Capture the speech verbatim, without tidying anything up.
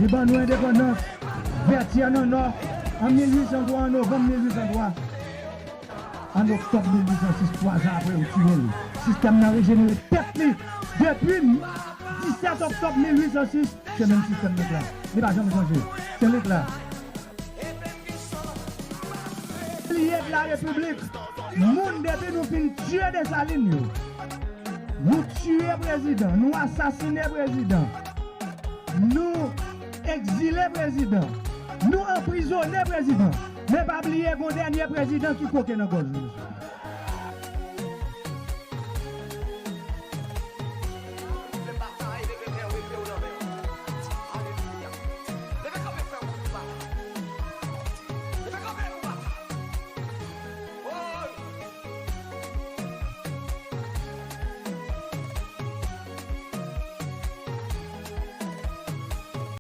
Li ban nou endepandans, Vètyè nan Nò, an mil uit san twa, an novanm mil uit san twa. An oktòb mil uit san sis, twa zan apre, yo tiye l. Sistèm nan rejenere tèt li depi disèt oktòb mil uit san sis. Se menm sistèm nèg la. Li pa janm chanje. Se nèg la. Piliye de la repiblik. Moun depi nou fin tiye Desalin yo. Nou tiye prezidan, nou asasinen prezidan. Nou egzile prezidan. Nou anprizone prezidan. Men pa bliye gon dènye prezidan ki koke nan gòj nou.